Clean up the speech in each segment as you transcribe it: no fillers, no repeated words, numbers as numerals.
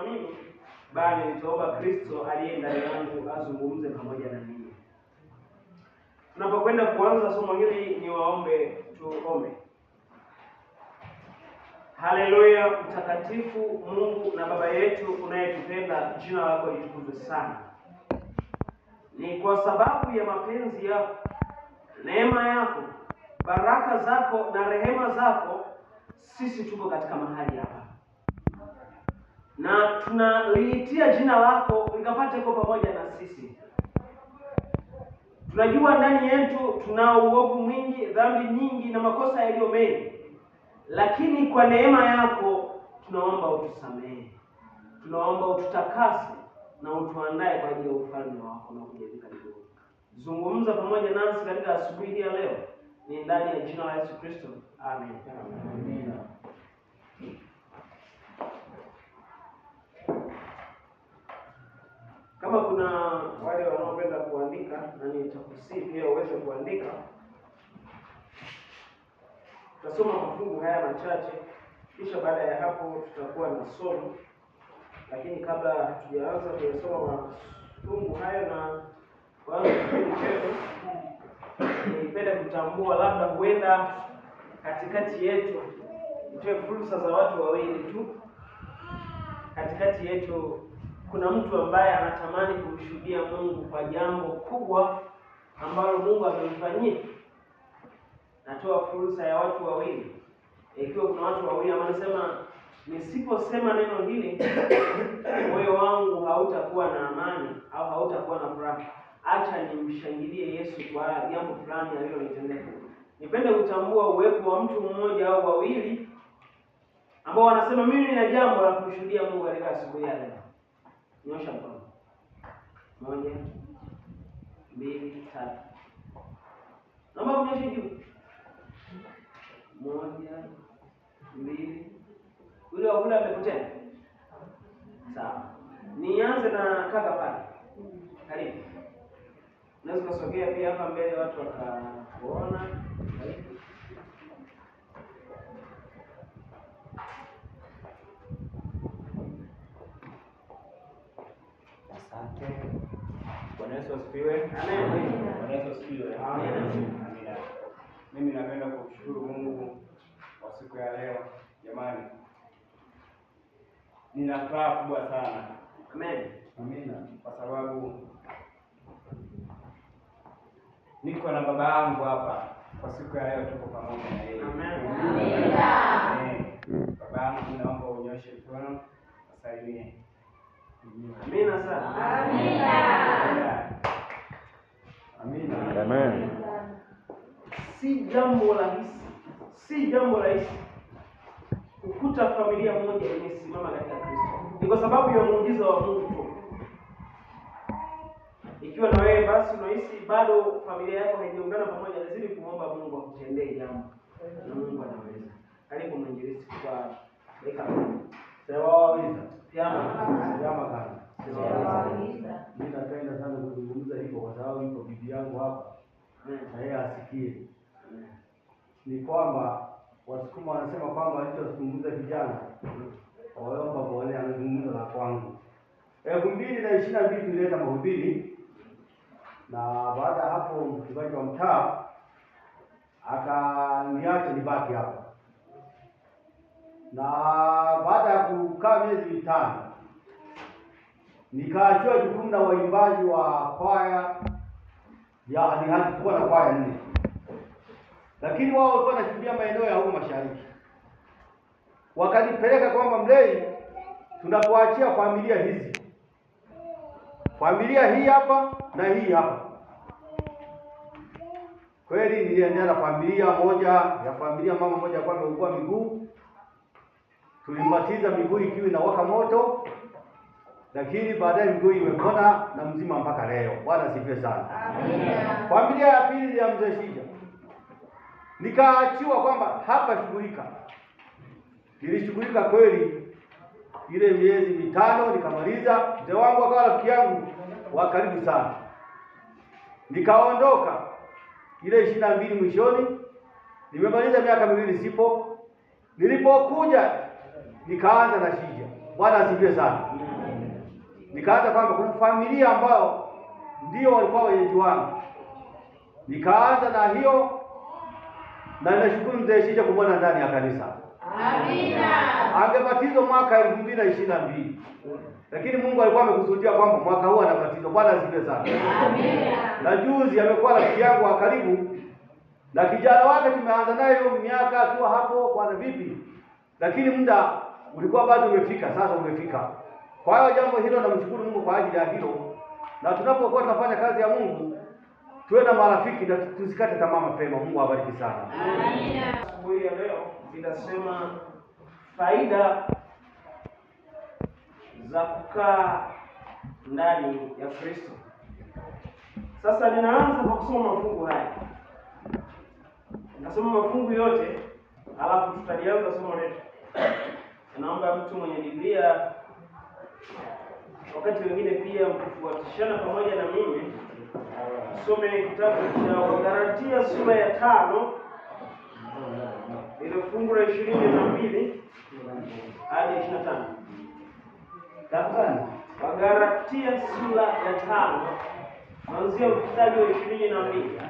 mimi, bali nitaomba Kristo aliye ndani yangu azungumze pamoja na mimi. Tunapokwenda kuanza somo hili, ni waombe tuombe. Haleluya! Mtakatifu Mungu na Baba yetu unayetupenda, jina lako litukuzwe sana. Ni kwa sababu ya mapenzi yako, neema yako, baraka zako na rehema zako, sisi tuko katika mahali hapa na tunaliitia jina lako likapate kuwa pamoja na sisi. Tunajua ndani yetu tunao uovu mwingi, dhambi nyingi na makosa yaliyo mengi, lakini kwa neema yako tunaomba utusamehe, tunaomba ututakase na utuandae kwa ajili ya ufalme wako unaokuja hivi karibuni. Zungumza pamoja nasi katika asubuhi hii ya leo, ni ndani ya jina la Yesu Kristo, amen. Amina. Kama kuna wale wanaopenda kuandika, na nitakusii pia uweze kuandika. Tutasoma mafungu haya machache, kisha baada ya hapo tutakuwa na somo. Lakini kabla hatujaanza kuyasoma mafungu hayo na kuanza kipindi chetu, nipende kutambua labda huenda katikati yetu, nitoe fursa za watu wawili tu. Katikati yetu kuna mtu ambaye anatamani kumshuhudia Mungu kwa jambo kubwa ambalo Mungu amemfanyia. Natoa fursa ya watu wawili. Ikiwa kuna watu wawili ambao wanasema nisiposema neno hili moyo wangu hautakuwa na amani au hautakuwa na furaha, acha nimshangilie Yesu kwa jambo fulani alilonitendea. Nipende kutambua uwepo wa mtu mmoja au wawili ambao wanasema mimi nina jambo la kumshuhudia Mungu katika asubuhi ya leo. Nyosha mkono. Moja, mbili, tatu. Naomba mnyoshe juu. Moja, mbili. Yule wa kule amepotea. Sawa. Nianze na kaka pale. Karibu. Unaweza kusogea pia hapa mbele watu wakakuona. Karibu. Asante. Bwana Yesu asifiwe. Amen. Bwana Yesu asifiwe. Amen. Amina. Mimi napenda kumshukuru Mungu kwa siku ya leo. Jamani, nina furaha kubwa sana. Amen. Amina. Kwa sababu niko na baba yangu hapa kwa siku ya leo, tuko pamoja na yeye. Amen. Amen. Baba yangu, naomba unyoshe mkono asalimie. Amina sana. Amina. Amina. Amen. Si jambo rahisi, si jambo rahisi kukuta familia moja imesimama katika Kristo. Ni kwa sababu ya muujiza wa Mungu tu. Ikiwa na wewe basi unahisi bado familia yako haijaungana pamoja, lazima kumwomba Mungu akutendee jambo, na Mungu anaweza. Karibu mwinjilisti kwa dakika moja. Sewawaweza. Pyama. Salama sana. Sewawaweza. Mimi napenda sana kuzungumza hivyo kwa sababu yuko bibi yangu hapa Amen. na yeye asikie. Amen. Ni kwamba Wasukuma wanasema kwamba alichozungumza kijana waomba pole, amezungumza na kwangu. 2022 tulileta mahubiri, na baada ya hapo mchungaji wa mtaa akaniacha nibaki hapa, na baada ya kukaa miezi 5 nikaachiwa jukumu na waimbaji wa kwaya ya ni kuwa na kwaya 4, lakini wao walikuwa wanashuhudia maeneo ya huko mashariki. Wakanipeleka kwamba Mlei, tunakuachia familia hizi, familia hii hapa na hii hapa. Kweli niliendea na familia moja ya familia, mama moja alikuwa ameugua miguu, tulimbatiza miguu ikiwa inawaka moto, lakini baadaye miguu imepona na mzima mpaka leo. Bwana asifiwe sana. Amina. Familia ya pili ya mzee Shija nikaachiwa kwamba hapa shughulika. Nilishughulika kweli ile miezi 5 nikamaliza. Mzee wangu akawa rafiki yangu wa karibu sana. Nikaondoka ile 22 mwishoni, nimemaliza miaka 2 sipo. Nilipokuja nikaanza na Shija. Bwana asifiwe sana. Nikaanza kwamba kuna familia ambao ndio walikuwa wenyeji wangu, nikaanza na hiyo, na ninashukuru mzee Shija kumwona ndani ya kanisa. Amina. Angebatizwa mwaka 2022 lakini Mungu alikuwa amekusudia kwamba mwaka huu anabatizwa. Bwana asifiwe sana. Amina. Na juzi amekuwa rafiki yangu wa karibu na kijana wake tumeanza naye hiyo miaka akiwa hapo, bwana vipi, lakini muda ulikuwa bado umefika, sasa umefika. Kwa hiyo jambo hilo namshukuru Mungu kwa ajili ya hilo, na tunapokuwa tunafanya kazi ya Mungu tuwe na marafiki na tusikate tamaa mapema. Mungu awabariki sana. Amina. Asubuhi ya leo ninasema faida za kukaa ndani ya Kristo. Sasa ninaanza kwa kusoma mafungu haya. Nasoma mafungu yote alafu tutalianza somo letu. Naomba mtu mwenye Biblia, wakati wengine pia mkifuatishana pamoja na mimi, some kitabu cha Wagalatia sura ya 5 ile fungu la 22 hadi 25. Kitabu gani? Wagalatia sura ya 5 kuanzia mstari wa 22.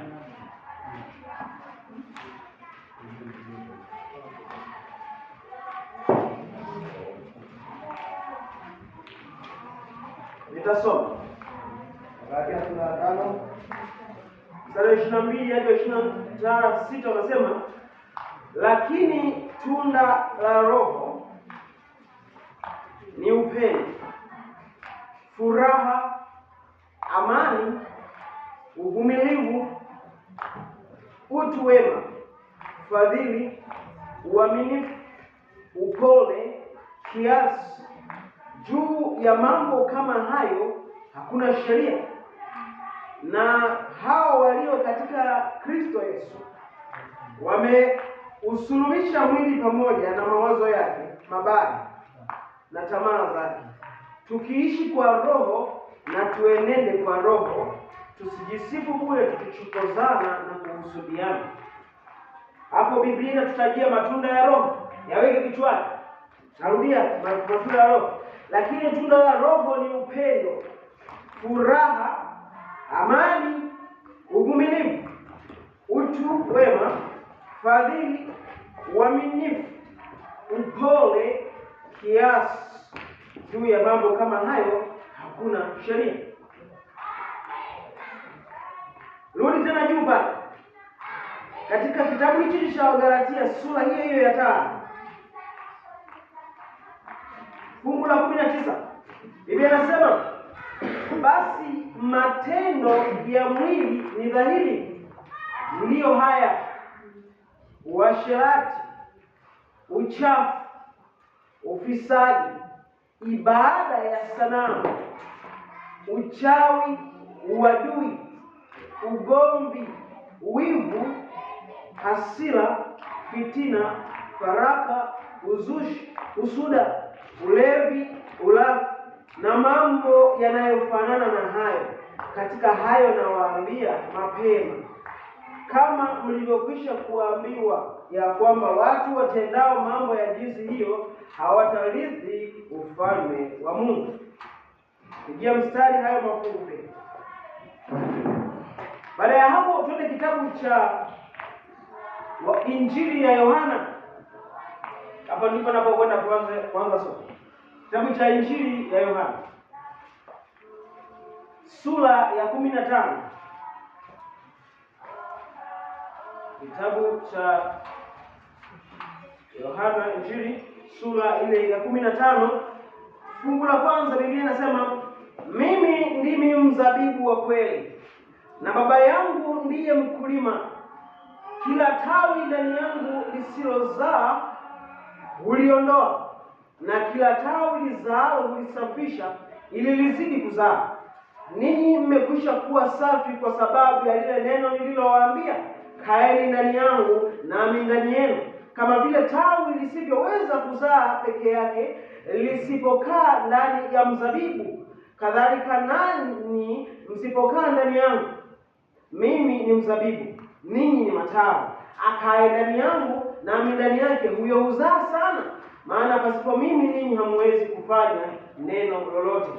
Nitasoma Galatia sura ya 5 mstari wa 22 hadi wa 26, wanasema lakini tunda la Roho ni upendo, furaha, amani, uvumilivu, utu wema, fadhili, uaminifu, upole, kiasi. Juu ya mambo kama hayo hakuna sheria. Na hao walio katika Kristo Yesu wameusulubisha mwili pamoja na mawazo yake mabaya na tamaa zake. Tukiishi kwa Roho na tuenende kwa Roho, tusijisifu bure tukichokozana na kuhusudiana. Hapo Biblia inatutajia matunda ya Roho, yaweke kichwani. Narudia, matunda ya Roho. Lakini tunda la Roho ni upendo, furaha, amani, uvumilivu, utu wema, fadhili, uaminifu, upole, kiasi. Juu ya mambo kama hayo hakuna sheria. Rudi tena juu pale katika kitabu hichi cha Wagalatia sura hiyo hiyo ya 5 fungu la 19, Biblia inasema basi matendo ya mwili ni dhahiri, ndiyo haya: uasherati, uchafu, ufisadi, ibada ya sanamu, uchawi, uadui, ugomvi, wivu, hasira, fitina, faraka, uzushi, usuda, ulevi, ulafi na mambo yanayofanana na hayo. Katika hayo nawaambia mapema, kama mlivyokwisha kuambiwa, ya kwamba watu watendao mambo ya jinsi hiyo hawatarithi ufalme wa Mungu. Pigia mstari hayo mafungu pia. Baada ya hapo twende kitabu cha Injili ya Yohana. Hapo ndipo napokwenda kuanza somo. Kitabu cha Injili ya Yohana sura ya 15. Kitabu cha Yohana Injili sura ile ya 15 fungu la kwanza, Biblia inasema mimi ndimi mzabibu wa kweli na Baba yangu ndiye mkulima. Kila tawi ndani yangu lisilozaa huliondoa, na kila tawi lizaalo hulisafisha ili lizidi kuzaa. Ninyi mmekwisha kuwa safi kwa sababu ya lile neno nililowaambia. Kaeni ndani yangu nami ndani yenu. Kama vile tawi lisivyoweza kuzaa peke yake lisipokaa ndani ya mzabibu, kadhalika nanyi msipokaa ndani yangu. Mimi ni mzabibu, ninyi ni matawi. Akae ndani yangu nami ndani yake, huyo huzaa sana, Maana pasipo mimi ninyi hamwezi kufanya neno lolote.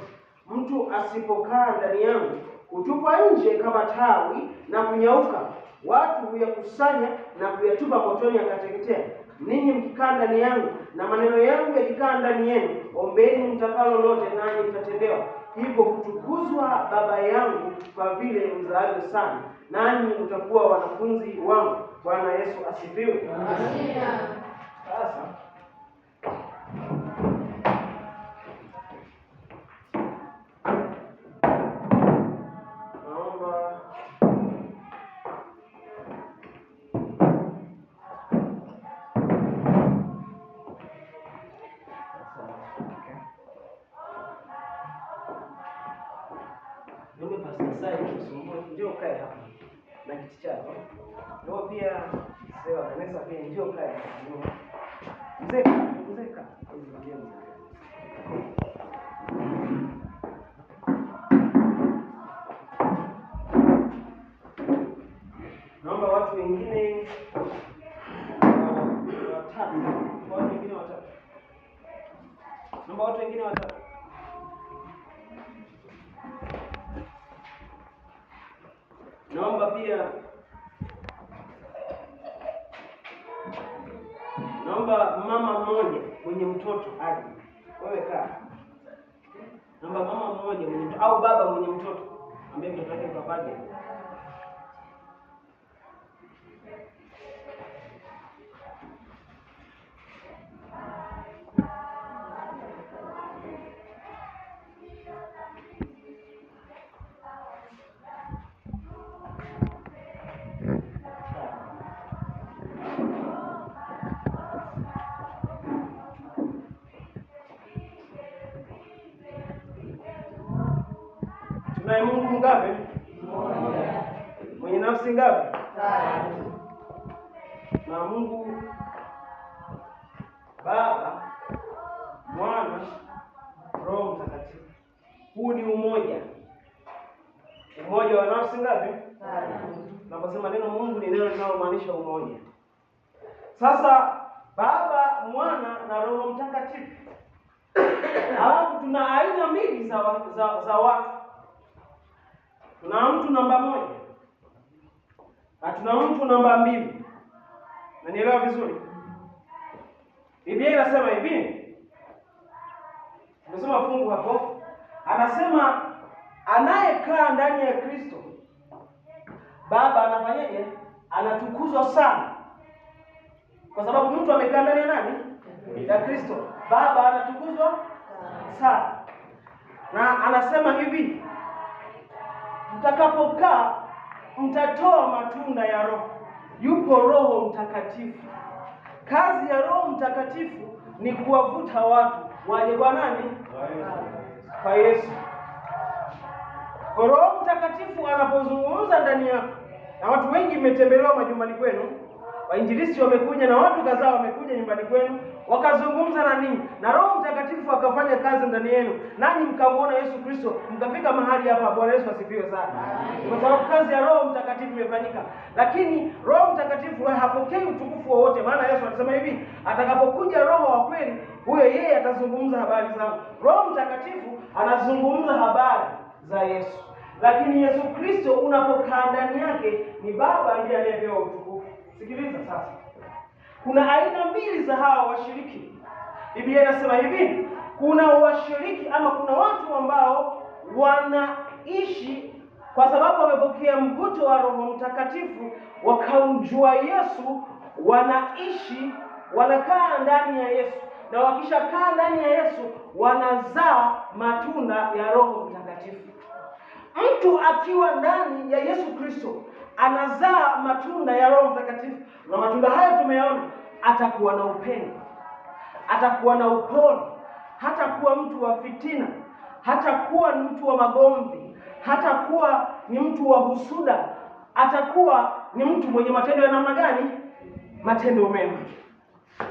Mtu asipokaa ndani yangu hutupwa nje kama tawi na kunyauka, watu huyakusanya na kuyatupa motoni yakateketea. Ninyi mkikaa ndani yangu na maneno yangu yakikaa ndani yenu, ombeni mtakalo lolote, nanyi mtatendewa. Hivyo hutukuzwa Baba yangu kwa vile mzaavyo sana, nanyi mtakuwa wanafunzi wangu. Bwana Yesu asifiwe. Amina. Sasa naomba niombe Pastor Sai usumbue, njoo ukae hapa na kiti chako. Ndio pia mzee wa kanisa pia njoo ukae hapa. Njoo. Mzee kaa, mzee kaa. Mzee, mzee. Naomba watu wengine watatu. Naomba watu wengine watatu. Naomba watu wengine watatu. Naomba pia, naomba mama mmoja mwenye mtoto aje. Wewe kaa. Naomba mama mmoja mwenye mtoto au baba mwenye mtoto ambaye mtoto wake kapaje. Tunaye Mungu ngapi? Mmoja. Mwenye nafsi ngapi? Tatu. Na Mungu Baba, Mwana, Roho Mtakatifu. Huu ni umoja. Umoja wa nafsi ngapi? Tatu. Tunaposema neno Mungu ni neno linalomaanisha umoja. Sasa Baba, Mwana na Roho Mtakatifu. Alafu tuna aina mbili za watu. Tuna mtu namba 1 na tuna mtu namba 2. Unanielewa vizuri? Biblia inasema hivi. Tumesoma fungu hapo. Anasema anayekaa ndani ya Kristo, Baba anafanyaje? Anatukuzwa sana. Kwa sababu mtu amekaa ndani ya nani? Ya Kristo. Baba anatukuzwa sana. Na anasema hivi, mtakapokaa mtatoa matunda ya Roho. Yupo Roho Mtakatifu. Kazi ya Roho Mtakatifu ni kuwavuta watu waje kwa nani? Kwa Yesu. Kwa Roho Mtakatifu anapozungumza ndani yako, na watu wengi mmetembelewa majumbani kwenu, wainjilisti wamekuja na watu kadhaa wamekuja nyumbani kwenu, wakazungumza na ninyi, na Roho Mtakatifu akafanya kazi ndani yenu, nanyi mkamuona Yesu Kristo, mkafika mahali hapa. Bwana Yesu asifiwe sana. Kwa sababu kazi ya Roho Mtakatifu imefanyika. Lakini Roho Mtakatifu hapokei utukufu wowote, maana Yesu alisema hivi, atakapokuja Roho wa kweli, huyo yeye atazungumza habari zangu. Roho Mtakatifu anazungumza habari za Yesu. Lakini Yesu Kristo unapokaa ndani yake, ni Baba ndiye anayepewa utukufu. Sikiliza sasa. Kuna aina mbili za hawa washiriki. Biblia inasema hivi, kuna washiriki ama kuna watu ambao wanaishi kwa sababu wamepokea mvuto wa Roho Mtakatifu, wakamjua Yesu, wanaishi, wanakaa ndani ya Yesu. Na wakishakaa ndani ya Yesu, wanazaa matunda ya Roho Mtakatifu. Mtu akiwa ndani ya Yesu Kristo anazaa matunda ya Roho Mtakatifu. Na matunda hayo tumeyaona, atakuwa na upendo, atakuwa na upole, hatakuwa mtu wa fitina, hatakuwa mtu wa magomvi, hatakuwa ni mtu wa husuda, atakuwa ni mtu mwenye matendo ya namna gani? Matendo mema.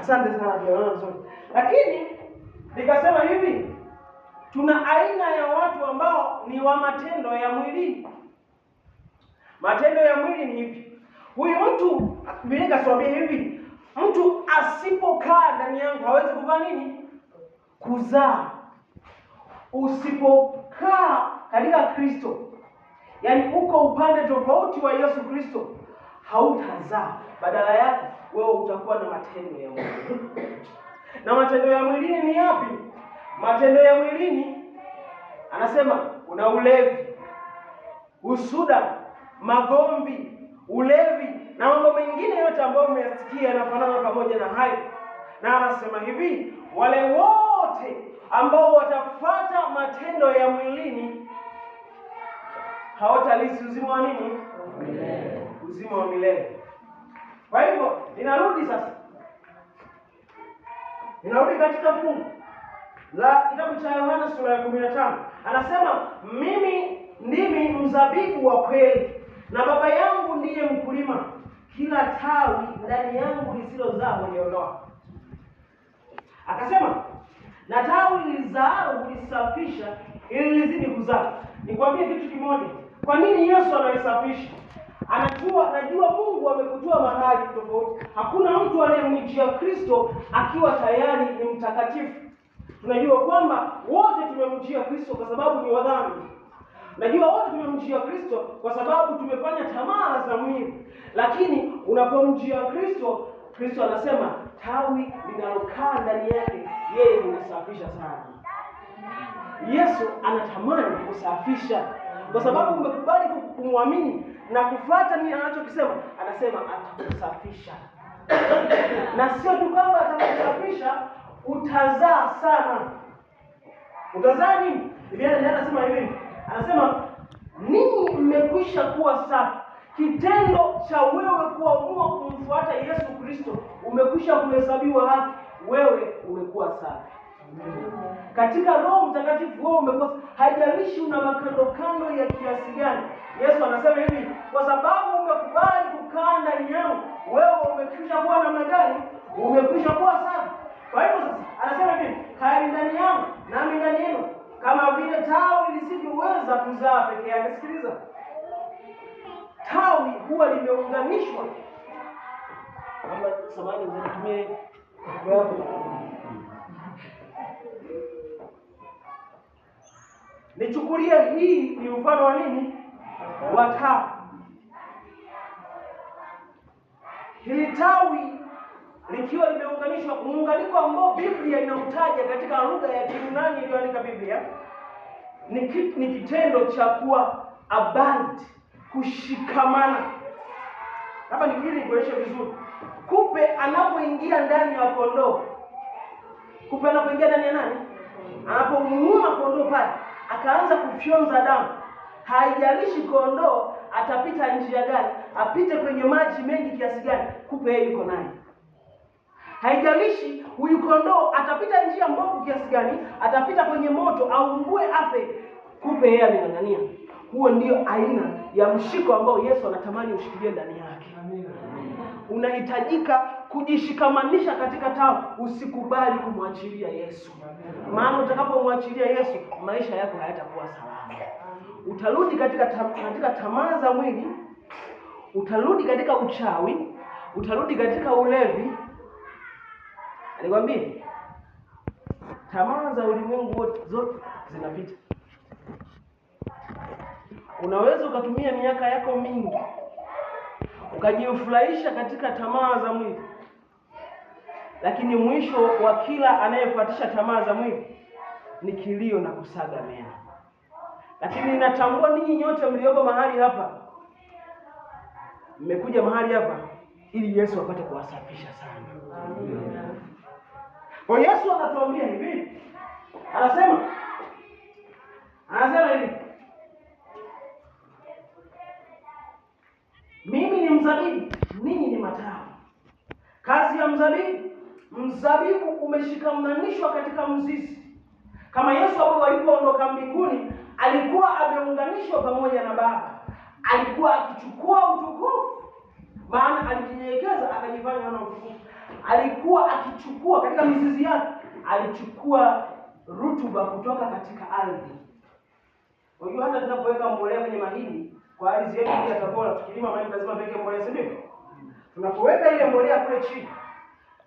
Asante sana, tunaona vizuri. Lakini nikasema hivi, tuna aina ya watu ambao ni wa matendo ya mwili. Matendo ya mwili ni hivi. Huyu mtu Biblia inasema hivi, Mtu asipokaa ndani yangu hawezi kufanya nini? Kuzaa. Usipokaa katika Kristo, yaani uko upande tofauti wa Yesu Kristo, hautazaa. Badala yake wewe utakuwa na matendo ya mwili. Na matendo ya mwilini ni yapi? Matendo ya mwilini anasema kuna ulevi, husuda, magomvi, ulevi na mambo mengine yote ambayo mmeyasikia yanafanana pamoja na hayo. Na anasema hivi, wale wote ambao watafuata matendo ya mwilini hawatalisi uzima wa nini? Uzima wa milele. Kwa hivyo ninarudi sasa, ninarudi katika fungu la kitabu cha Yohana sura ya 15. Anasema mimi ndimi mzabibu wa kweli na Baba yangu ndiye mkulima. Kila tawi ndani yangu lisilozaa huliondoa. Akasema na tawi lizaalo hulisafisha ili lizidi kuzaa. Nikwambie kitu kimoja. Kwa nini Yesu analisafisha? Anajua, najua Mungu amekutoa mahali tofauti. Hakuna mtu anayemwijia Kristo akiwa tayari ni mtakatifu. Tunajua kwamba wote tumemjia Kristo kwa sababu ni wadhambi. Najua wote tumemjia Kristo kwa sababu tumefanya tamaa za mwili. Lakini unapomjia Kristo, Kristo anasema tawi linalokaa ndani yake yeye hulisafisha sana. Yesu anatamani kusafisha kwa sababu umekubali kumwamini na kufuata nini anachokisema. Anasema atakusafisha, na sio tu kwamba atakusafisha, utazaa sana. Utazaa nini? Biblia inasema hivi, anasema ninyi mmekwisha kuwa safi. Kitendo cha wewe kuamua kumfuata Yesu Kristo, umekwisha kuhesabiwa haki, wewe umekuwa safi katika Roho Mtakatifu. Wewe umekuwa, haijalishi una makandokando ya kiasi gani. Yesu anasema hivi, kwa sababu umekubali kukaa ndani yangu, wewe umekwisha kuwa namna gani? Umekwisha kuwa safi. Kwa hivyo sasa anasema hivi, kaeni ndani yangu nami ndani yenu, kama vile tawi lisivyoweza kuzaa peke yake. Sikiliza, tawi huwa limeunganishwa. Samahani, nitumie nichukulie hii ni mfano wa nini? Wa tawi. Hili tawi likiwa limeunganishwa, muunganiko ambao Biblia inautaja katika lugha ya Kiyunani iliyoandika Biblia ni kitendo cha kuwa abide, kushikamana. Hapa ni ili nikuonyeshe vizuri. Kupe anapoingia ndani ya kondoo, kupe anapoingia ndani ya nani? Anapomuuma kondoo pale, akaanza kufyonza damu, haijalishi kondoo atapita njia gani, apite kwenye maji mengi kiasi gani, kupe yeye yuko naye. Haijalishi huyu kondoo atapita njia mbovu kiasi gani, atapita kwenye moto aungue afe, kupe yeye ameng'ang'ania. Huo ndio aina ya mshiko ambao Yesu anatamani ushikilie ndani yake. Unahitajika kujishikamanisha katika tawi, usikubali kumwachilia Yesu. Maana utakapomwachilia Yesu, maisha yako hayatakuwa salama. Utarudi katika tamaa za mwili, utarudi katika uchawi, utarudi katika ulevi. Nikwambie, tamaa za ulimwengu zote zinapita. Unaweza ukatumia miaka yako mingi ukajifurahisha katika tamaa za mwili, lakini mwisho wa kila anayefuatisha tamaa za mwili ni kilio na kusaga meno. Lakini ninatambua ninyi nyote mlioko mahali hapa, mmekuja mahali hapa ili Yesu apate kuwasafisha sana. Amina. Kwa Yesu anatuambia hivi, anasema hivi, mimi ni mzabibu, ninyi ni matawi. Kazi ya mzabibu, mzabibu umeshikamanishwa katika mzizi. Kama Yesu hapo alipoondoka mbinguni, alikuwa ameunganishwa pamoja na Baba, alikuwa akichukua utukufu, maana alijinyenyekeza akajifanya ana utukufu. Alikuwa akichukua katika mizizi yake, alichukua rutuba kutoka katika ardhi. Unajua hata tunapoweka mbolea kwenye mahindi, kwa ardhi yetu ya Tabora, tukilima mahindi lazima tuweke mbolea, si ndivyo? Tunapoweka ile mbolea kule chini,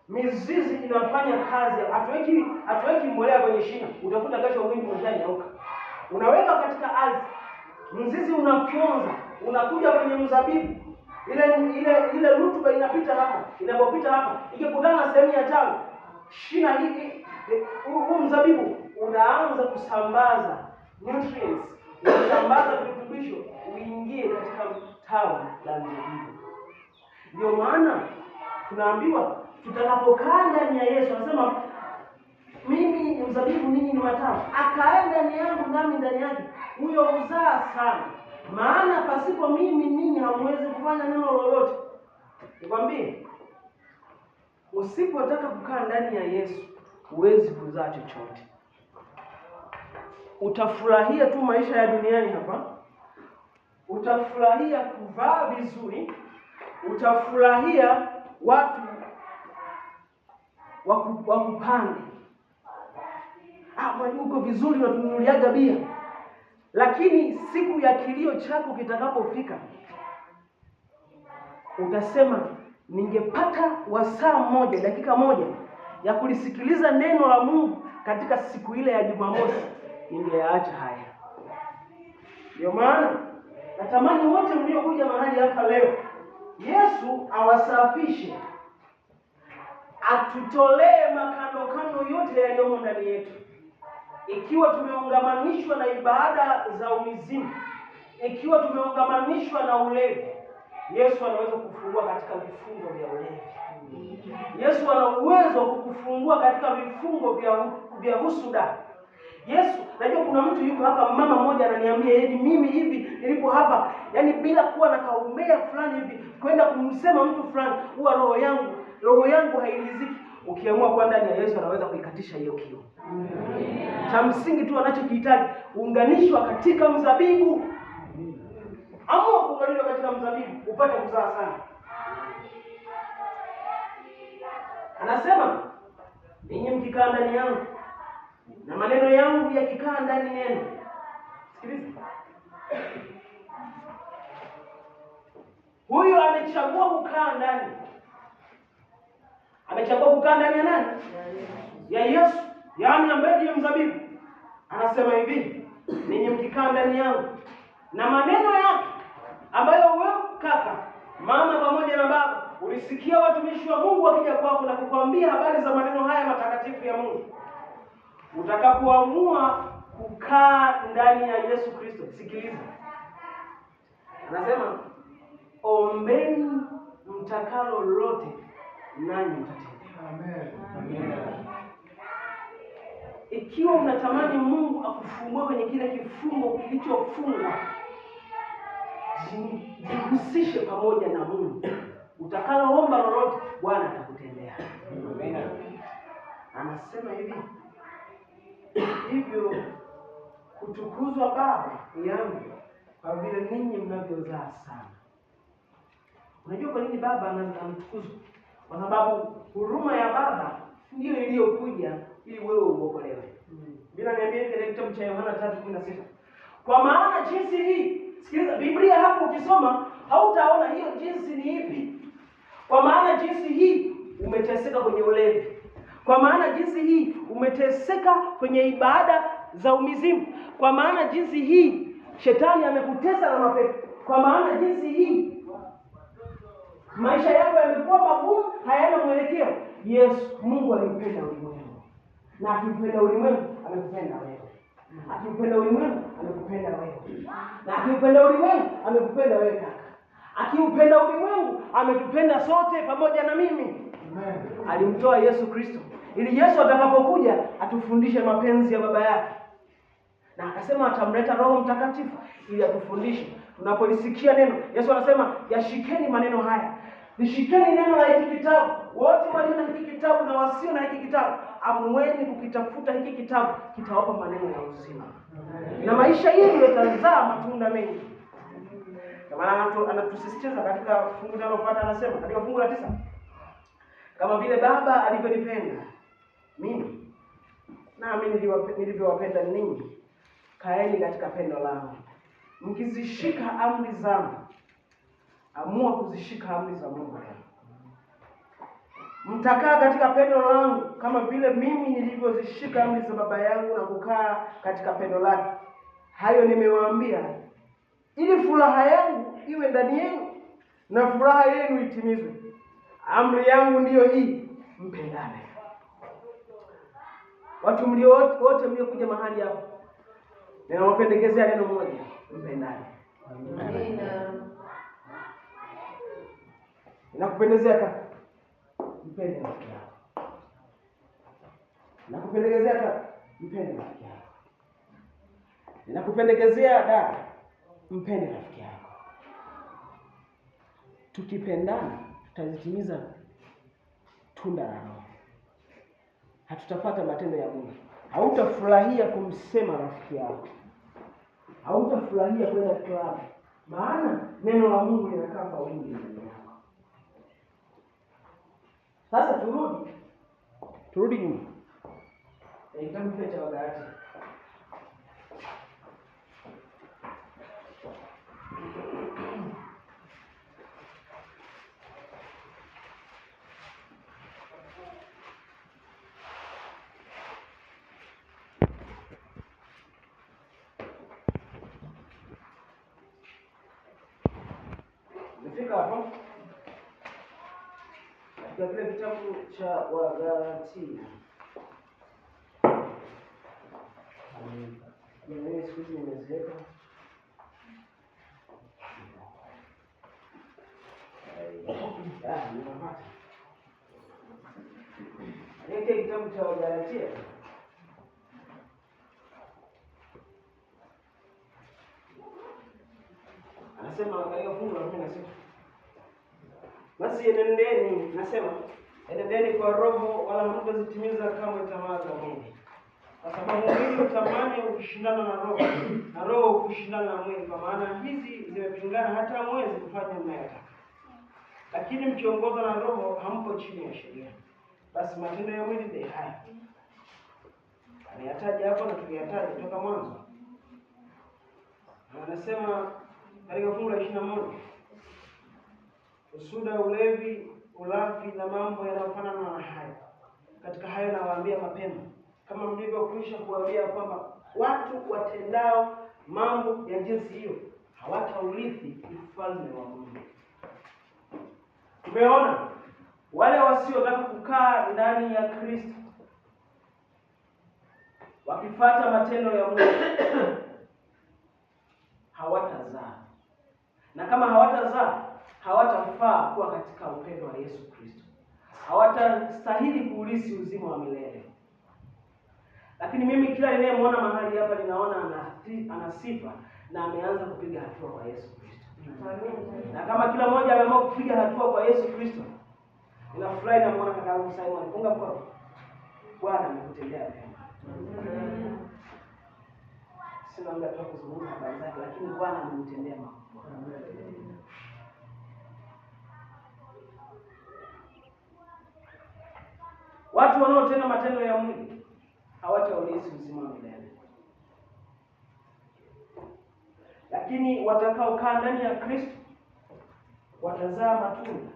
Mizizi inafanya kazi. Hatuweki mbolea kwenye shina, utakuta kesho mwingi umeshanyauka. Unaweka katika ardhi, mzizi unafyonza, unakuja kwenye mzabibu. Ile rutuba inapita hapa, inapopita hapa ikikutana na sehemu ya tawi, shina hili, huu mzabibu unaanza kusambaza nutrients, unasambaza virutubisho uingie katika tawi la mzabibu. Ndio maana tunaambiwa tutakapokaa ndani ya Yesu, anasema mimi ni mzabibu, ninyi ni matawi, akae ndani yangu nami ndani yake, huyo huzaa sana, maana pasipo mimi ninyi hamwezi kufanya neno lolote. Nikwambie, usipotaka kukaa ndani ya Yesu huwezi kuzaa chochote. Utafurahia tu maisha ya duniani hapa, utafurahia kuvaa vizuri, utafurahia watu wakupande, uko vizuri, watununuliaga bia, lakini siku ya kilio chako kitakapofika utasema ningepata wasaa mmoja, dakika moja ya kulisikiliza neno la Mungu katika siku ile ya Jumamosi, ningeyaacha haya. Ndio maana natamani wote mliokuja mahali hapa leo, Yesu awasafishe, atutolee makandokando yote yaliyomo ndani yetu. Ikiwa tumeungamanishwa na ibada za umizimu, ikiwa tumeungamanishwa na ulevi, Yesu anaweza kufungua katika vifungo vya ulevi. Yesu ana uwezo wa kukufungua katika vifungo vya husuda. Yesu, najua kuna mtu yuko hapa, mama mmoja ananiambia yaani mimi hivi nilipo hapa, yaani bila kuwa na kaumbea fulani hivi kwenda kumsema mtu fulani, huwa roho yangu hairidhiki. Ukiamua kuwa ndani ya Yesu anaweza kuikatisha hiyo kiu. Cha msingi tu anachokihitaji uunganishwa katika mzabibu. Amua kuunganishwa katika mzabibu upate kuzaa sana. Anasema ninyi mkikaa ndani yangu na maneno yangu yakikaa ndani yenu. Sikiliza, huyu amechagua kukaa ndani. Amechagua kukaa ndani ya nani? Ya Yesu, yaani ambaye ndiye mzabibu. Anasema hivi, ninyi mkikaa ndani yangu na maneno yake ambayo wewe kaka, mama pamoja na baba ulisikia watumishi wa Mungu wakija kwako na kukwambia habari za maneno haya matakatifu ya Mungu, utakapoamua kukaa ndani ya Yesu Kristo, sikiliza, anasema ombeni mtakalo lolote nanyi mtatendewa. Amen. Amen. Ikiwa unatamani Mungu akufungue kwenye kile kifungo kilichofungwa, jihusishe pamoja na Mungu. Utakaloomba lolote Bwana atakutendea. Amen. Anasema hivi, hivyo kutukuzwa Baba yangu kwa vile ninyi mnavyozaa sana. Unajua kwa nini Baba anatukuzwa? Kwa sababu huruma ya Baba ndiyo iliyokuja ili wewe uokolewe. Bila niambia hivi katika kitabu cha Yohana 3:16. Kwa maana jinsi hii, sikiliza Biblia hapo ukisoma hautaona hiyo jinsi ni ipi. Kwa maana jinsi hii umeteseka kwenye ulevi. Kwa maana jinsi hii umeteseka kwenye ibada za umizimu. Kwa maana jinsi hii shetani amekutesa na mapepo. Kwa maana jinsi hii maisha yako yamekuwa magumu, hayana mwelekeo. Yesu, Mungu alimpenda ulimwengu. Na akimpenda ulimwengu amekupenda wewe. Akimpenda ulimwengu amekupenda wewe. Na akimpenda ulimwengu amekupenda wewe kaka. Akiupenda ulimwengu ametupenda sote pamoja na mimi. Amen. Alimtoa Yesu Kristo ili Yesu atakapokuja atufundishe mapenzi ya Baba yake. Na akasema atamleta Roho Mtakatifu ili atufundishe. Tunapolisikia neno, Yesu anasema yashikeni maneno haya. Lishikeni neno la hiki kitabu. Wote walio na hiki kitabu na wasio na hiki kitabu, amueni kukitafuta hiki kitabu, kitawapa maneno ya uzima. Na maisha yenu yatazaa matunda mengi. Kwa maana anatusisitiza katika fungu linalofuata, anasema katika fungu la 9, kama vile Baba alivyonipenda mimi nami nilivyowapenda ninyi, kaeni katika pendo langu, mkizishika amri zangu. Amua kuzishika amri za Mungu leo. Mtakaa katika pendo langu kama vile mimi nilivyozishika amri za Baba yangu na kukaa katika pendo lake. Hayo nimewaambia ili furaha yangu iwe ndani yenu na furaha yenu itimizwe. Amri yangu ndiyo hii, mpendane. Watu mlio wote mliokuja mahali hapa, ninawapendekezea neno moja, mpendane. Amina. Ninakupendezea kaka, mpende rafiki yako. Ninakupendekezea kaka, mpende rafiki yako. Ninakupendekezea dada, mpende rafiki yako. Tukipendana tutazitimiza tunda la Roho, hatutapata matendo ya Mungu. Hautafurahia kumsema rafiki yako, hautafurahia kwenda klabu, maana neno la Mungu linakaa kwa wingi ndani yako. Sasa turudi nyuma, kitabu kile cha Wagalatia Nimefika hapo katika kile kitabu cha Wagalatia. Mimi siku hizi nimezeeka. Nimepata. Katika kitabu cha Wagalatia anasema katika fungu la 16, basi enendeni, nasema enendeni kwa Roho, wala hamtazitimiza kamwe tamaa za mwili, kwa sababu mwili hutamani ukishindana na Roho, na Roho kushindana na mwili, kwa maana hizi zimepingana, hata hamwezi kufanya mnayotaka. Lakini mkiongozwa na Roho, hampo chini ya sheria. Basi matendo ya mwili ndiyo haya. Ameyataja hapo na tuliyataja toka mwanzo. Na anasema katika fungu la 21, usuda, ulevi, ulafi na mambo yanayofanana na hayo. Katika hayo nawaambia mapema, kama mlivyokwisha kuambia, kwamba watu watendao mambo ya jinsi hiyo hawataurithi ufalme wa Mungu. Tumeona wale wasiotaka kukaa ndani ya Kristo wakifuata matendo ya Mungu hawatazaa, na kama hawatazaa hawatafaa kuwa katika upendo wa Yesu Kristo, hawatastahili kuurithi uzima wa milele. Lakini mimi kila ninayemwona mahali hapa ninaona ana sifa na ameanza kupiga hatua kwa Yesu Kristo. Na kama kila mmoja ameamua kupiga hatua kwa Yesu Kristo, ninafurahi namuona kaka yangu Simon. Punga mkono. Bwana amekutendea mema. Sina muda tu kuzungumza habari zake, lakini Bwana amemtendea makubwa. Watu wanaotenda matendo ya mwili hawataurithi uzima wa milele, lakini watakaokaa ndani ya Kristo watazaa matunda,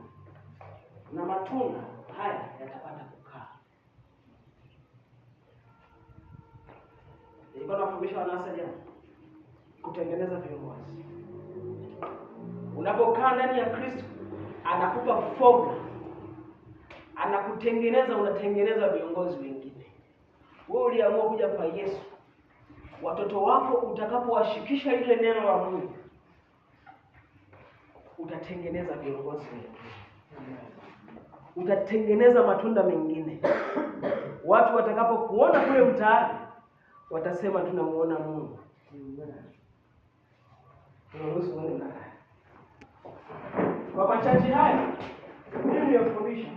na matunda haya yatapata kukaa. Nilikuwa nafundisha wanasa jana kutengeneza viongozi. Unapokaa ndani ya Kristo, anakupa formula, anakutengeneza, unatengeneza viongozi wengine. Wewe uliamua kuja kwa Yesu, watoto wako utakapowashikisha ile neno la Mungu, utatengeneza viongozi wengine, utatengeneza matunda mengine. Watu watakapokuona kule mtaani watasema tunamuona Mungu. Tunaruhusu uende na kwa machache haya, mimi nimefundisha,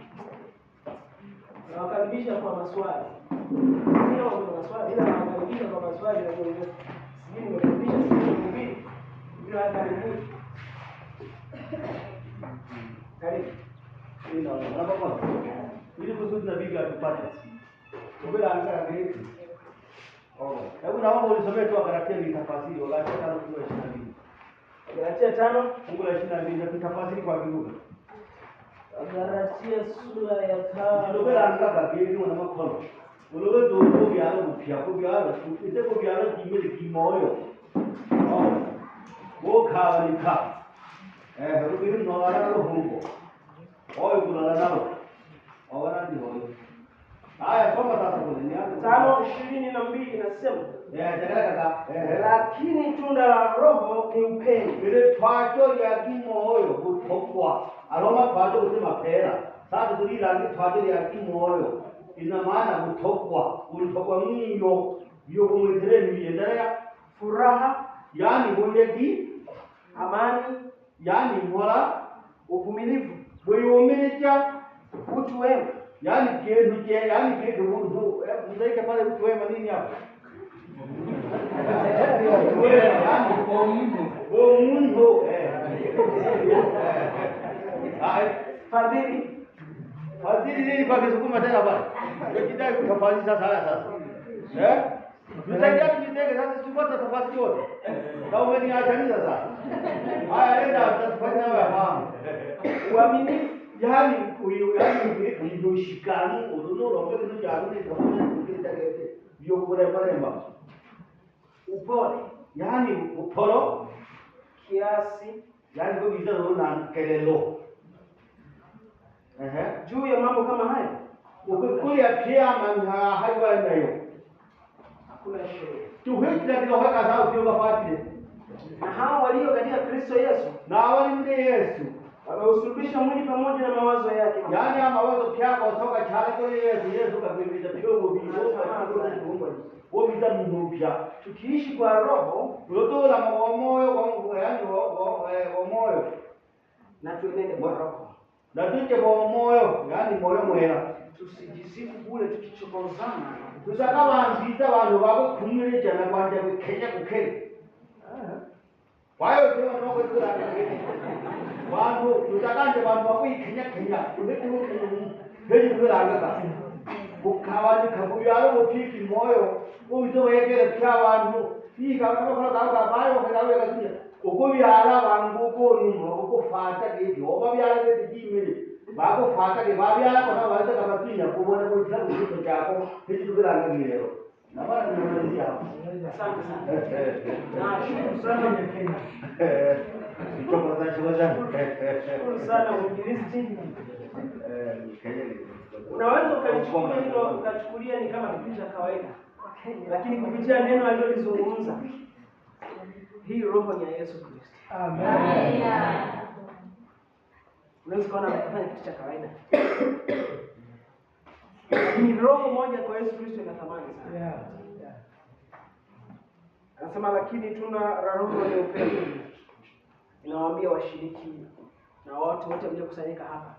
nawakaribisha kwa maswali. Sio kwa maswali, ila nawakaribisha kwa maswali na kuongeza. Sijui nimefundisha, sijui nimehubiri. Bila karibuni. Karibu. Ili kusudi na bibi atupate. Ubila anza ngeti. Oh, hebu naomba unisomee tu Galatia nitafasiri Galatia 5:22. Galatia 5 Fungu la 22 na tutafasiri kwa kilugha. Wagalatia sura ya 5. Tano 22 inasema, lakini tunda la Roho ni upendo. Furaha, amani, uvumilivu, utu wema. Pale utu wema nini hapo? Fadhili. Fadhili nini kwa Kisukuma tena pale? Ukidai kutafasiri sasa haya sasa. Eh? Nitajia nitege sasa sipata tafasiri yote. Na umeniacha sasa. Haya nenda tutafanya wewe fahamu. Uaminifu, yaani uyoshikanu unono rombe kinu jaru ni tafanya kile yokure maremba. Upole, yaani upolo, kiasi, yaani kwa biza na kelelo. Juu ya mambo kama hayo ukukulia pia hayo nayo hakuna sheria. Na hao walio katika Kristo Yesu, na wale Yesu wameusulubisha mwili pamoja na mawazo yake. Yaani mawazo pia kwa soka chale kwa Yesu, Yesu kakuiza pio bizo mpya. Tukiishi kwa Roho, tulotola moyo kwa yaani wa moyo na tuenende kwa Roho. Na tuche kwa moyo, yaani moyo mwera. Tusijisifu bure tukichokozana. Tusakabanziza abantu babo kumwirijana kwanja kukenya kukenya. Kwa hiyo vanhu tutakanje vanhu vakuikenya kenya ndechikuvelangaka kukavanika kuvyalo vupiki moyo uizowekele pya vanhu ikaaaaaaaaaa ukuvyala vangu konumwa ukufata kiti ovavyala ketichimili vakufata ke vavyala kona vaisakavatinya kuvona kuitira kuchito chako ndechikuvelangakilero. Asante sana. Nashukuru sana. Shukuru sana mwinjilisti. Unaweza ukalichukulia hilo ukachukulia ni kama kitu cha kawaida, lakini kupitia neno alilolizungumza, hii roho ni ya Yesu Kristo. Amen. Unaweza kuona amefanya kitu cha kawaida, lakini roho moja kwa Yesu Kristo ina thamani sana. Anasema lakini tunda la Roho ni upendo. Inawaambia washiriki na watu wote mliokusanyika hapa,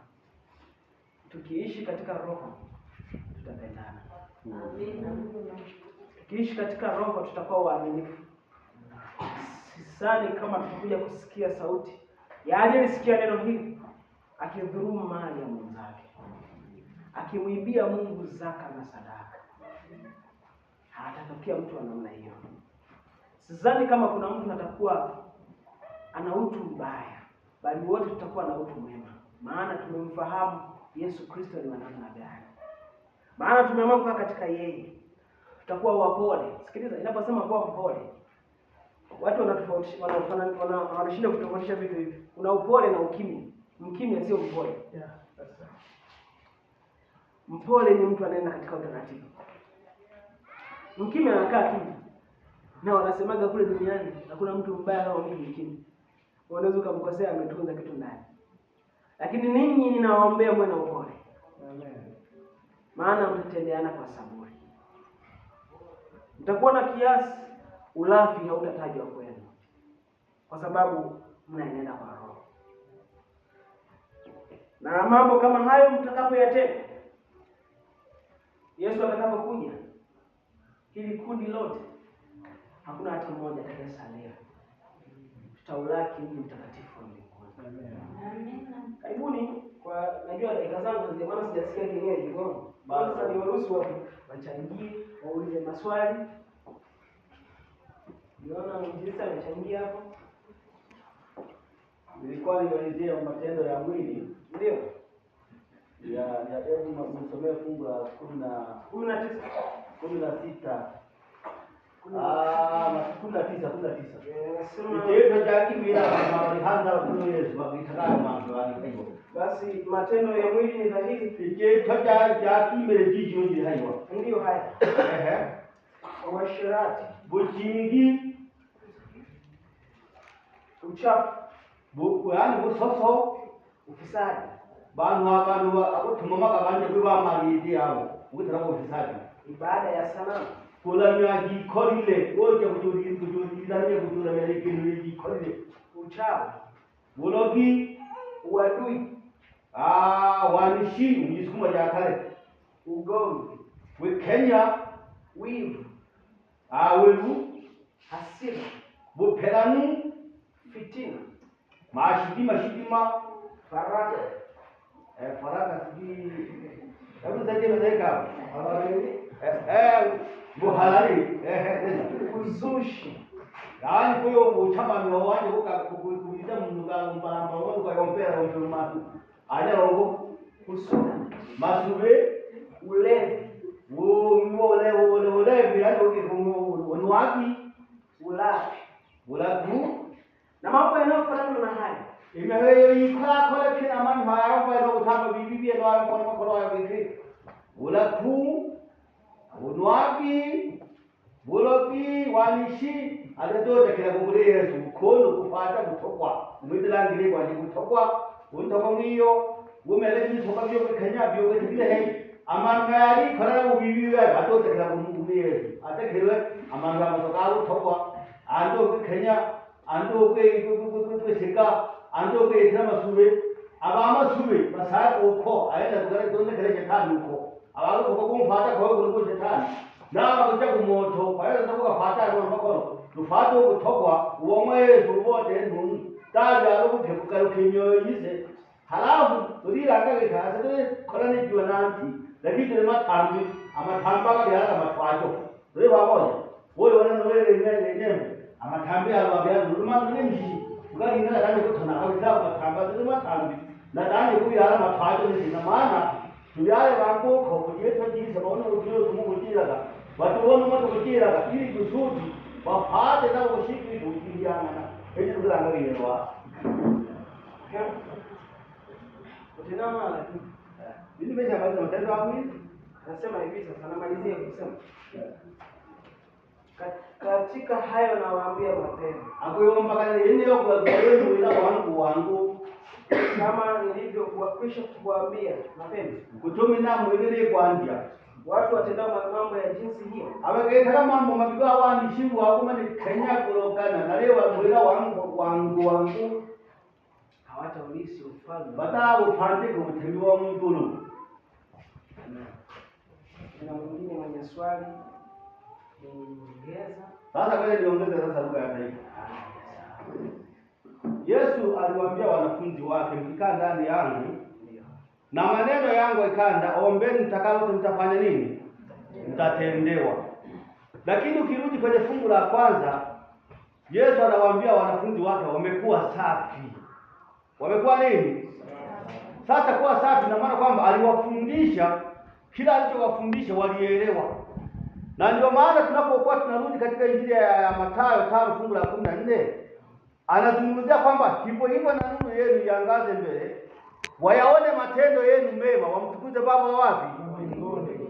tukiishi katika Roho tutapendana. Amen. Tukiishi katika Roho tutakuwa waaminifu. Sisani kama tutakuja kusikia sauti ya aliyesikia neno hili akidhulumu mali ya mwenzake, akimwibia Mungu zaka na sadaka. Hatatokea mtu wa namna hiyo. Sidhani kama kuna mtu atakuwa ana utu mbaya, bali wote tutakuwa na utu mwema, maana tumemfahamu Yesu Kristo ni wa namna gani, maana tumeamua kukaa katika yeye. Tutakuwa wapole. Sikiliza, inaposema kuwa mpole, watu wanashinda kutofautisha vitu hivi. Kuna upole na ukimya. Mkimya sio mpole. Mpole ni mtu anaenda katika utaratibu. Mkimya anakaa tu. Na wanasemaga kule duniani hakuna mtu mbaya kama mtu mkimya. Unaweza ukamkosea ametunza kitu ndani. Lakini ninyi ninawaombea mwe na upole. Amen. Maana mtatendeana kwa saburi. Mtakuwa na kiasi, ulafi hautatajwa kwenu, kwa sababu mnaenenda kwa Roho. Na mambo kama hayo mtakapoyatenda, Yesu atakapokuja, hili kundi lote hakuna hata mmoja atakayesalia. Tutaulaki mji mtakatifu wa mbinguni. Amen. Karibuni kwa, najua dakika zangu maana sijasikia kengele kigongo. Sasa niwaruhusu wachangie, waulize maswali. Niona mwinjilisti amechangia hapo. Nilikuwa nimeelezea matendo ya mwili. Ndio. Ya ya hebu msomee fungu la kumi na 19. 16. Ah, 19, 19. Nasema Iteto jakimira abantu kuno Yesu bakitakayo mantu bali basi matendo ya mwili ni dhahiri, Iteto jakimire jiji onje haiwa. ndiyo haya: Ehe. uasherati, Buchingi uchafu, bu yani busoso ufisadi, bantu abantu abutumama kabanje kwibamalidi abo ukutara bufisadi. Ibada ya sanamu, Kulamya gikorire oje kujuliramye kujuramya ikintu gikorire. Uchawi, Bulogi, uadui, ah wanishi mujisukuma ja kale, ugomvi, we Kenya, wivu, ah wevu, hasira, buperanu, fitina, mashidima shidima, faraka, faraka sijui, hebu nisaidie mzee. Buhalali uzushi, yani kuyo uchamami wanje kukuiza mnuga mbalamba wanu kwa yompera yompera matu anya rongo, husuda, masube, ulevi, wo ole ulevi yani unuaki, ulafi ulaku na mambo yanayofanana na haya. Imeheyo ikora kora kina mani hayo kwa no kutamba bibi bi no ayo kono kono ayo biki ulaku unwaki buloki wanishi aledo tekera kugure Yesu kono kufata kutokwa umidilangire kwa kutokwa untokwa ngiyo umele ni toka byo kenya byo kile he amangari khora ubibi wa bato tekera kugure Yesu atekerwe amanga motoka kutokwa ando kenya ando ke ke sika ando ke ithra masube abama sube masai okho ayena kugare donne kare jetha nuko abago toko kum fata ko ko jetha na ko jagu moto kwayo to ko fata ko makoro lufato kutokwa uomwe subote nun ta ya ro ke ka kenyo yise halafu tuliranga ke khasa to khorani juananti lakini tuli mathambi amathamba ka byala matwajo tuli pamoja woyo wana nowe ne ne amathambi alwa byala nuruma nune mshi ukalinga dani kuthana kabisa mathamba tuli mathambi na dani kubyala matwajo ni na maana tubyale bangu ko kujeto jisa baona ujiyo tumukujiraga watu wono mtukujiraga ili kusudi wafate na kushiki kujiriana na hizi kulanga yewa. Utinama lakini Mimi nimeshamaliza matendo yangu. Anasema hivi sasa, namalizia kusema katika hayo nawaambia mapema, Akuyomba kana yene kwa kwenu ila wangu wangu kama nilivyokwisha kuwaambia mapema, kutumina mwilile kwanja watu watendao mambo ya jinsi hiyo abagekala mambo mabiga wandishi wakuma ni Kenya kulokana nalewa mwila wangu wangu wangu hawataurithi ufalme. Bata upande kutemi wa Mungu. Na mwingine mwenye swali niongeza. Sasa kwa niongeze sasa lugha ya taifa. Yesu aliwaambia wanafunzi wake, mkikaa ndani yangu na maneno yangu ikanda, ombeni mtakalo mtafanya nini? Mtatendewa. Lakini ukirudi kwenye fungu la kwanza, Yesu anawaambia wanafunzi wake wamekuwa safi. Wamekuwa nini? Sasa kuwa safi na maana kwamba aliwafundisha kila alichowafundisha walielewa. Na ndio maana tunapokuwa tunarudi katika Injili ya Mathayo 5 fungu la 14 anazungumzia kwamba hivyo hivyo na nuru yenu iangaze mbele, wayaone matendo yenu mema, wamtukuze Baba wapi?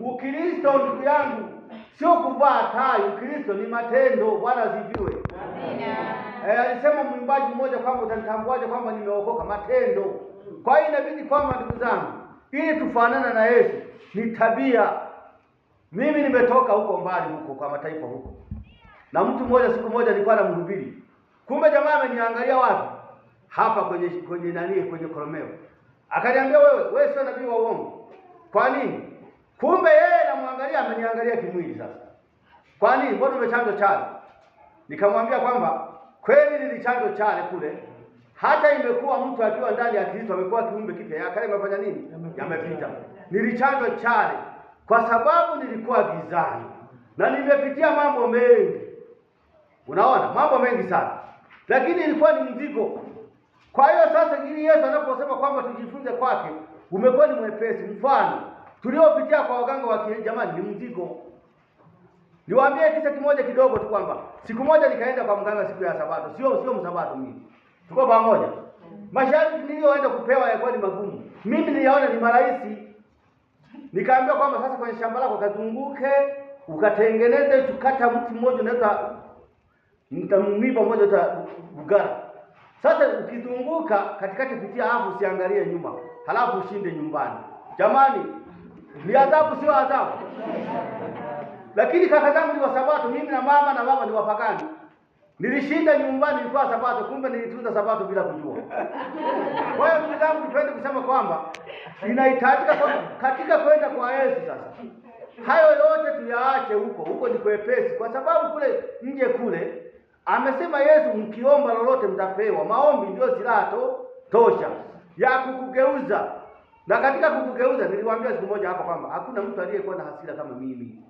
Ukristo ndugu yangu sio kuvaa tai, Ukristo ni matendo. Bwana asifiwe. Amina. Alisema mwimbaji mmoja kwamba utanitambuaje kwamba nimeokoka? Matendo. Kwa hiyo inabidi kwamba ndugu zangu, ili tufanane na Yesu ni tabia. Mimi nimetoka huko mbali huko kwa mataifa huko. Na mtu mmoja siku moja nilikuwa namhubiri. Kumbe jamaa ameniangalia wapi? Hapa kwenye kwenye nani kwenye koromeo. Akaniambia wewe sio nabii wa uongo. Kwa nini? Kumbe yeye namwangalia ameniangalia kimwili sasa. Kwa nini? Mbona umechanjo chale? Nikamwambia kwamba kweli nilichanjo chale kule. Hata imekuwa mtu akiwa ndani ya Kristo amekuwa kiumbe kipya. Ya kale amefanya nini? Yamepita. Nilichanjo chale kwa sababu nilikuwa gizani na nimepitia mambo mengi. Unaona? Mambo mengi sana. Lakini ilikuwa ni mzigo. Kwa hiyo sasa ili Yesu anaposema kwamba tujifunze kwake, Umekuwa ni mwepesi. Mfano tuliopitia kwa waganga wa kienyeji, jamani, ni mzigo. Niwaambie kisa kimoja kidogo tu kwamba siku moja nikaenda kwa mganga siku ya Sabato, sio msabato mimi. Tuko pamoja. Masharti niliyoenda kupewa yalikuwa ni magumu. Mimi niliyaona ni marahisi. Nikaambiwa kwamba sasa kwenye shamba lako kazunguke, ukatengeneze tukata mti mmoja unaitwa mtamwiba mmoja uta bugara. Sasa ukizunguka katikati pitia, afu usiangalie nyuma, halafu ushinde nyumbani. Jamani, ni adhabu sio adhabu? Lakini kaka zangu ni Wasabato, mimi na mama na baba ni wapagani. Nilishinda nyumbani, nilikuwa Sabato, kumbe nilitunza Sabato bila kujua. Kwa hiyo ndugu zangu, tupende kusema kwamba inahitajika kwamba katika kwenda kwa Yesu sasa hayo yote tuyaache huko huko, ni kwepesi, kwa sababu kule nje kule amesema Yesu, mkiomba lolote mtapewa. Maombi ndio silaha tosha ya kukugeuza. Na katika kukugeuza, niliwaambia siku moja hapa kwamba hakuna mtu aliyekuwa na hasira kama mimi.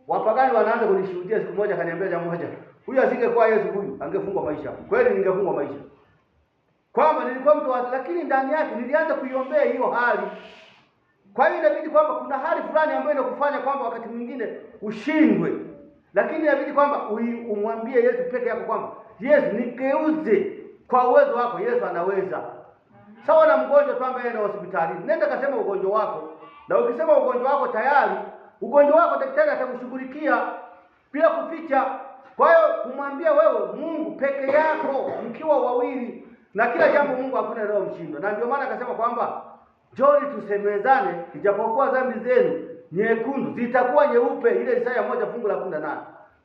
Wapagani wanaanza kunishuhudia. Siku moja akaniambia jambo moja, huyu asingekuwa Yesu huyu angefungwa maisha. Kweli ningefungwa maisha, kwamba nilikuwa mtu wa, lakini ndani yake nilianza kuiombea hiyo hali. Kwa hiyo inabidi kwamba kuna hali fulani ambayo inakufanya kwamba wakati mwingine ushindwe, lakini inabidi kwamba umwambie Yesu peke yako kwamba Yesu, nigeuze kwa uwezo wako. Yesu anaweza. Sawa na mgonjwa tu ambaye anaenda hospitalini, nenda kasema ugonjwa wako, na ukisema ugonjwa wako tayari ugonjwa wako daktari atakushughulikia bila kuficha. Kwa hiyo kumwambia wewe Mungu peke yako mkiwa wawili, na kila jambo Mungu hakuna leo mshindo. Na ndio maana akasema kwamba njoni tusemezane, ijapokuwa dhambi zenu nyekundu zitakuwa nyeupe, ile Isaya 1:18.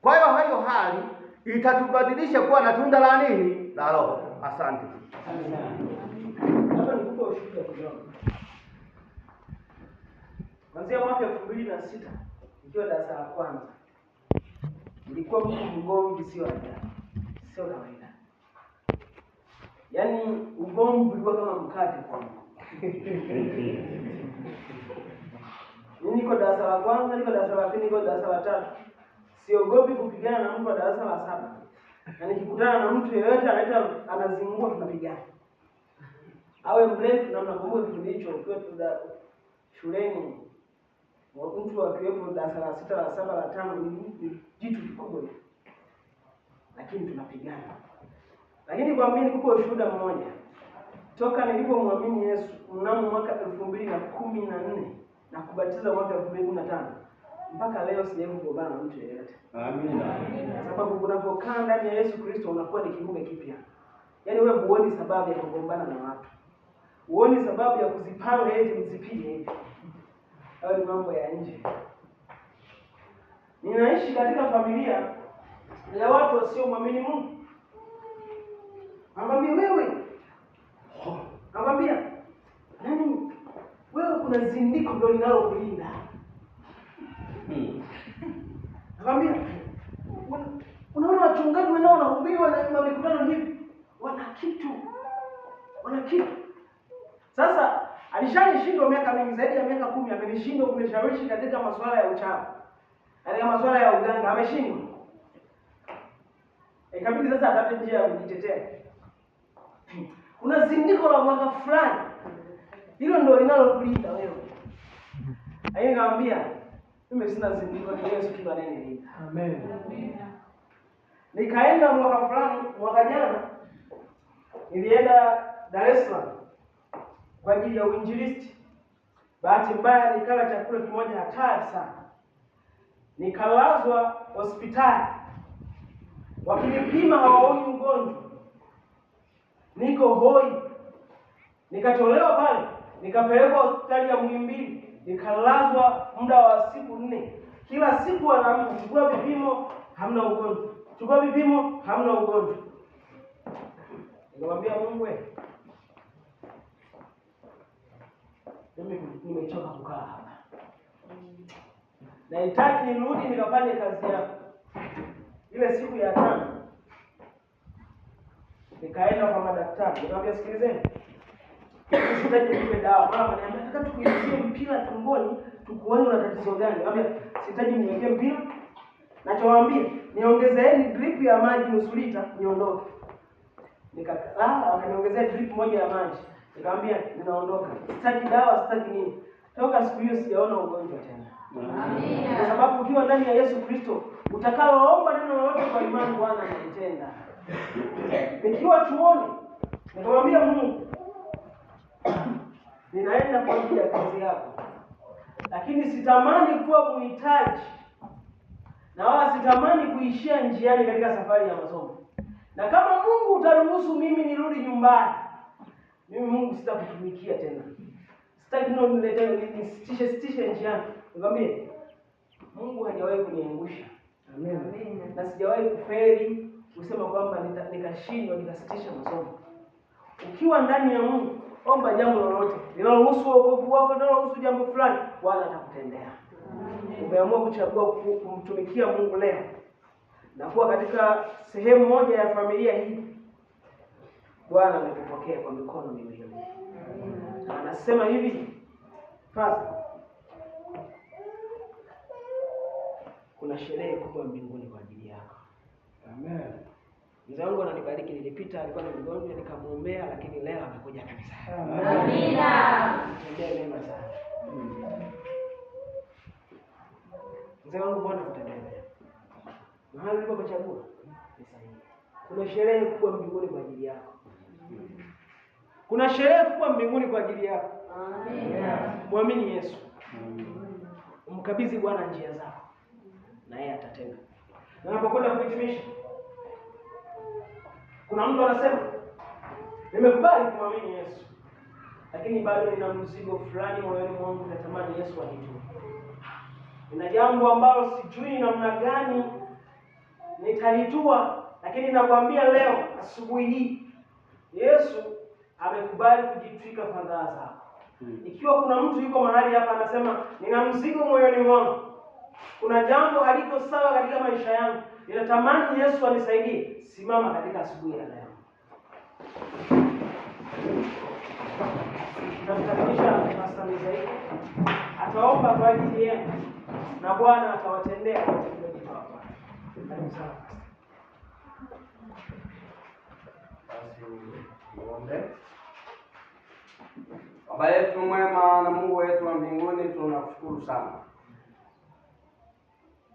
Kwa hiyo hayo hali itatubadilisha kuwa na tunda la nini? La Roho. Asante. Hapa nikupe ushuhuda kidogo. Kuanzia mwaka 2006 nikiwa darasa la kwanza, nilikuwa mtu mgomvi, sio ajabu, sio kawaida. Yaani ugomvi ulikuwa kama mkate kwangu. Mimi niko darasa la kwanza, niko darasa la pili, niko darasa la tatu. Siogopi kupigana na mtu wa darasa la saba. Na nikikutana na mtu yeyote anaita anazingua, tunapigana. Awe mrefu, na mnakumbuka kipindi hicho ukiwa shuleni, mtu akiwepo darasa la sita, la saba, la tano ni jitu kikubwa, lakini tunapigana. Lakini kwa mimi nikupe ushuhuda mmoja. Toka nilipomwamini Yesu mnamo mwaka 2014 na kubatizwa mwaka 2015 mpaka leo sijawahi kugombana na mtu yeyote. Amina. Sababu unapokaa ndani ya Yesu Kristo unakuwa ni kiumbe kipya. Yaani wewe huoni sababu ya kugombana na watu. Huoni sababu ya kuzipanga eti mzipige hivi. Hayo ni mambo ya nje. Ninaishi katika familia ya watu wasiomwamini Mungu. Anamwambia wewe, anamwambia nani wewe, kuna zindiko ndio linalokulinda. Anamwambia unaona wachungaji wanao wanahubiri na mikutano hivi, wana kitu, wana kitu. Sasa alishanishindwa miaka mingi, zaidi ya miaka 10 amenishindwa kunishawishi katika masuala ya uchawi, katika masuala ya uganga, ameshindwa. Ikabidi sasa atafute njia ya kujitetea. Kuna zindiko la mwaka fulani, hilo ndio linalokulinda wewe. Lakini nikamwambia mimi sina zindiko, ni Yesu tu anayenilinda. Amen. Nikaenda mwaka fulani, mwaka jana nilienda Dar es Salaam kwa ajili ya uinjilisti. Bahati mbaya nikala chakula kimoja hatari sana, nikalazwa hospitali. Wakinipima hawaoni ugonjwa, niko hoi. Nikatolewa pale, nikapelekwa hospitali ya Muhimbili, nikalazwa muda wa siku 4. Kila siku wanaamka, chukua vipimo, hamna ugonjwa, chukua vipimo, hamna ugonjwa. Nikamwambia Mungu, mimi nimechoka kukaa hapa, nahitaji nirudi nikafanye kazi yako. Ile siku ya 5 nikaenda kwa madaktari, nikamwambia sikilizeni, sitaki nipe dawa. Mama akaniambia nataka tukuingizie mpira tumboni tukuone una tatizo gani. Nikamwambia sitaki niwekee mpira, nachowaambia niongezeeni drip ya maji nusu lita niondoke. Nikalala, wakaniongezea drip moja ya maji, Nikamwambia ninaondoka, sitaki dawa, sitaki nini. Toka siku hiyo sijaona ugonjwa tena. Amina. Kwa sababu ukiwa ndani ya Yesu Kristo, utakaloomba neno lolote kwa imani, Bwana analitenda. Nikiwa chuoni nikamwambia Mungu, ninaenda kwa ajili ya kazi yako, lakini sitamani kuwa muhitaji na wala sitamani kuishia njiani katika safari ya masomo. Na kama Mungu utaruhusu mimi nirudi nyumbani, mimi Mungu sitakutumikia tena. Sitaki niletee nisitishe njiani. Nikwambie, Mungu hajawahi kuniangusha. Amen. Na sijawahi kufeli kusema kwamba nikashindwa nikasitisha masomo. Ukiwa ndani ya Mungu, omba jambo lolote linalohusu wokovu wako, linalohusu jambo fulani, Bwana atakutendea. Umeamua kuchagua kumtumikia Mungu leo na kuwa katika sehemu moja ya familia hii, Bwana amekupokea kwa mikono miwili. Na anasema hivi, Father, kuna sherehe kubwa mbinguni kwa ajili yako. Amen. Mzee wangu ananibariki, nilipita alikuwa ni mgonjwa nikamwombea, lakini leo amekuja kanisani. Amina. Mtendee mema sana. Mzee wangu, Bwana kutendee mema. Mahali ulipochagua ni sahihi. Kuna sherehe kubwa mbinguni kwa ajili yako. Kuna sherehe kubwa mbinguni kwa ajili yako. Amina. Muamini Yesu. Umkabidhi Bwana njia zako na yeye atatenda. Na napokwenda kuhitimisha, kuna mtu anasema nimekubali kumwamini Yesu, lakini bado nina mzigo fulani moyoni mwangu, natamani Yesu anitoe. Nina jambo ambalo sijui namna gani nitalitua, lakini nakwambia leo asubuhi hii Yesu amekubali kujitwika fadhaa zako. Ikiwa kuna mtu yuko mahali hapa anasema nina mzigo moyoni mwangu, kuna jambo haliko sawa katika maisha yangu, ninatamani Yesu anisaidie, simama katika asubuhi ya leo. Tutamkaribisha Pastor Mizaiko, ataomba kwa ajili yenu na Bwana atawatendea wote mliojitoa kwake. Karibu sana Pastor. Basi tuombe. Baba yetu mwema na Mungu wetu wa mbinguni, tunakushukuru sana.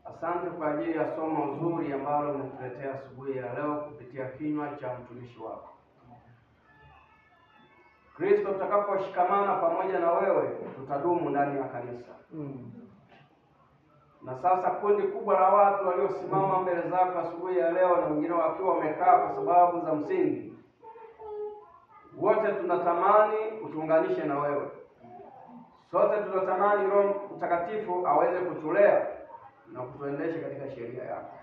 Asante kwa ajili ya somo zuri ambalo umetuletea asubuhi ya leo kupitia kinywa cha mtumishi wako. Kristo, tutakaposhikamana pamoja na wewe, tutadumu ndani ya kanisa. Na sasa kundi kubwa la watu waliosimama mbele zako asubuhi ya leo na wengine wakiwa wamekaa kwa sababu za msingi, wote tunatamani utuunganishe na wewe. Sote tunatamani Roho Mtakatifu aweze kutulea na kutuendesha katika sheria yako.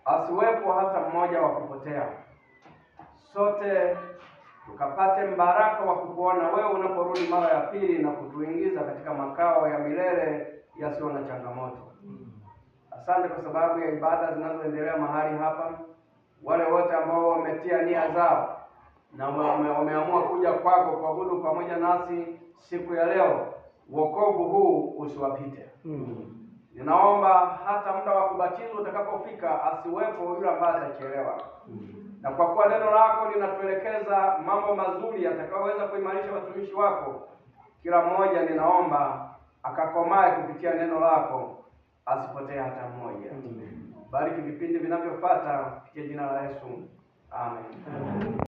Asiwepo hata mmoja wa kupotea. Sote tukapate mbaraka wa kukuona wewe unaporudi mara ya pili na kutuingiza katika makao ya milele yasiyo na changamoto. Asante kwa sababu ya ibada zinazoendelea mahali hapa. Wale wote ambao wametia nia zao na wameamua kuja kwako kuabudu pamoja nasi siku ya leo, wokovu huu usiwapite. Ninaomba hata muda wa kubatizwa utakapofika asiwepo yule ambaye atachelewa. Na kwa kuwa neno lako linatuelekeza mambo mazuri yatakayoweza kuimarisha watumishi wako, kila mmoja ninaomba akakomae kupitia neno lako, asipotee hata mmoja. Bariki vipindi vinavyofuata kupitia jina la Yesu. Amen.